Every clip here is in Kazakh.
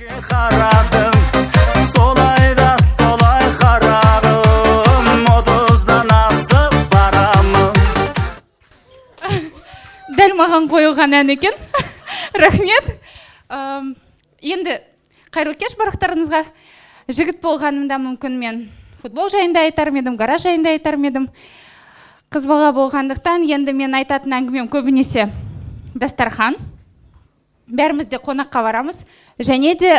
Қарадым, солай да солай қарағым, 30-дан асып барамын. Дәл маған қойылған ән екен. Рахмет. Енді қайырлы кеш барлықтарыңызға. Жігіт болғанымда мүмкін мен футбол жайында айтар ма едім, гараж жайында айтар ма едім. Қыз бала болғандықтан енді мен айтатын әңгімем көбінесе дастархан. Бәріміз де қонаққа барамыз. Және де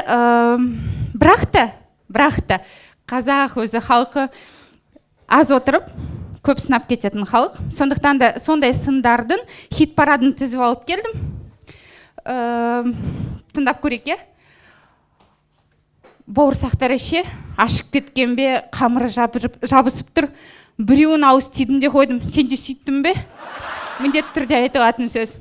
бірақ та қазақ өзі халқы аз отырып көп сынап кететін халық. Сондықтан да сондай сындардың хит парадын тізіп алып келдім. Тыңдап көрейік, иә? Бауырсақтары ше, ашып кеткен бе, қамыры жабысып тұр. Біреуін ауыз тидім де қойдым. Сен де сөйттің бе? Міндетті түрде айтылатын сөз.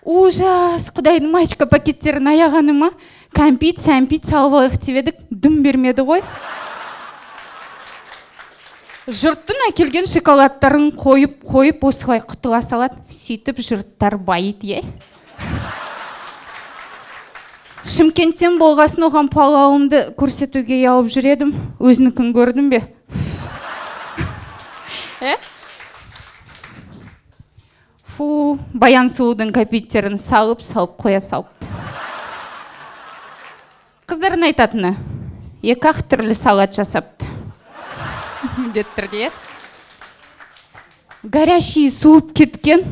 Ужас, құдайдың маечка пакеттерін аяғаны ма? Кәмпит, сәмпит салып алайық деп едік, дым бермеді ғой. Жұрттың әкелген шоколадтарын қойып, қойып осылай құтыла салады. Сөйтіп жұрттар байиды, е? Шымкенттен болғасын оған палауымды көрсетуге ұялып жүр едім. Өзінікін көрдің бе? Е? Фу, Баян сұлудың кәмпиттерін салып, салып қоя салыпты. Қыздардың айтатыны, екі ақ түрлі салат жасапты. Міндетті түрде, иә? Горящий суып кеткен,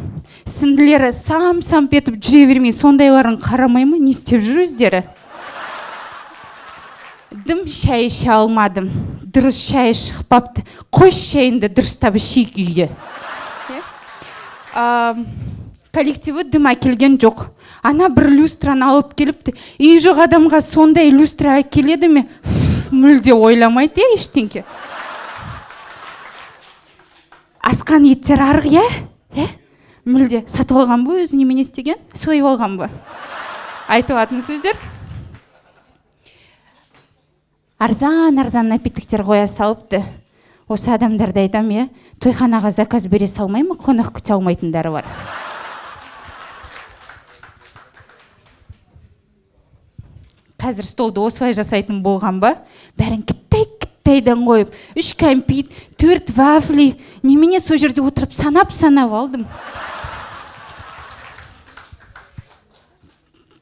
сіңділері сам-сам етіп жүре бермей, сондайларын қарамай ма, не істеп жүр өздері? Дым шай іше алмадым, дұрыс шай шықпапты. Қойшы, шайыңды дұрыстап ішейік үйде. Иә? Коллективі дым әкелген жоқ. Ана бір люстраны алып келіпті. Үй жоқ адамға сондай люстра әкеледі ме? Фу, мүлде ойламайды, иә, ештеңке. Асқан еттер арық, иә? Е? Мүлде сатып алған ба, өзі немене істеген? Сойып алған ба? Айтылатын сөздер. Арзан арзан напитоктер қоя салыпты. Осы адамдарды айтам, иә, тойханаға заказ бере салмай ма, қонақ күте алмайтындары бар. Қазір столды осылай жасайтын болған ба? Бәрін кіттай кіттайдан қойып, 3 кәмпит, 4 вафли, немене сол жерде отырып санап-санап алдым.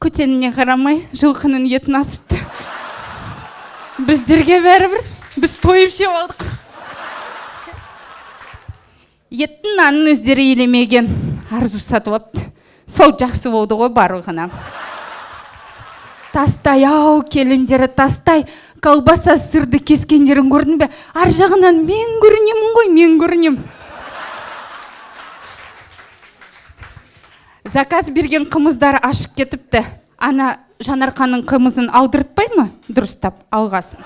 Көтеніне қарамай жылқының етін асыпты. Біздерге бәрібір, біз тойып жеп алдық. Еттің нанын өздері елемеген, арзу сатып алыпты. Сол жақсы болды ғой барлығына. Тастай ау, келіндері тастай, колбаса сырды кескендерін көрдің бе? Ар жағынан мен көрінемін ғой, мен көрінем. Заказ берген қымыздары ашып кетіпті. Ана Жанарқаның қымызын алдыртпай ма? Дұрыстап алғасын.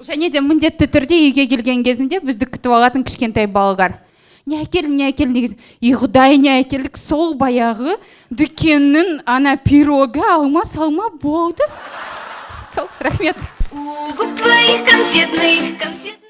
Және де міндетті түрде үйге келген кезінде бізді күтіп алатын кішкентай балалар. Не әкелдің, не әкелдің деген. И құдай, не әкелдік, сол баяғы дүкеннің ана пирогы, алма салма болды. Сол, рахмет. У губ твоих конфетный, конфет.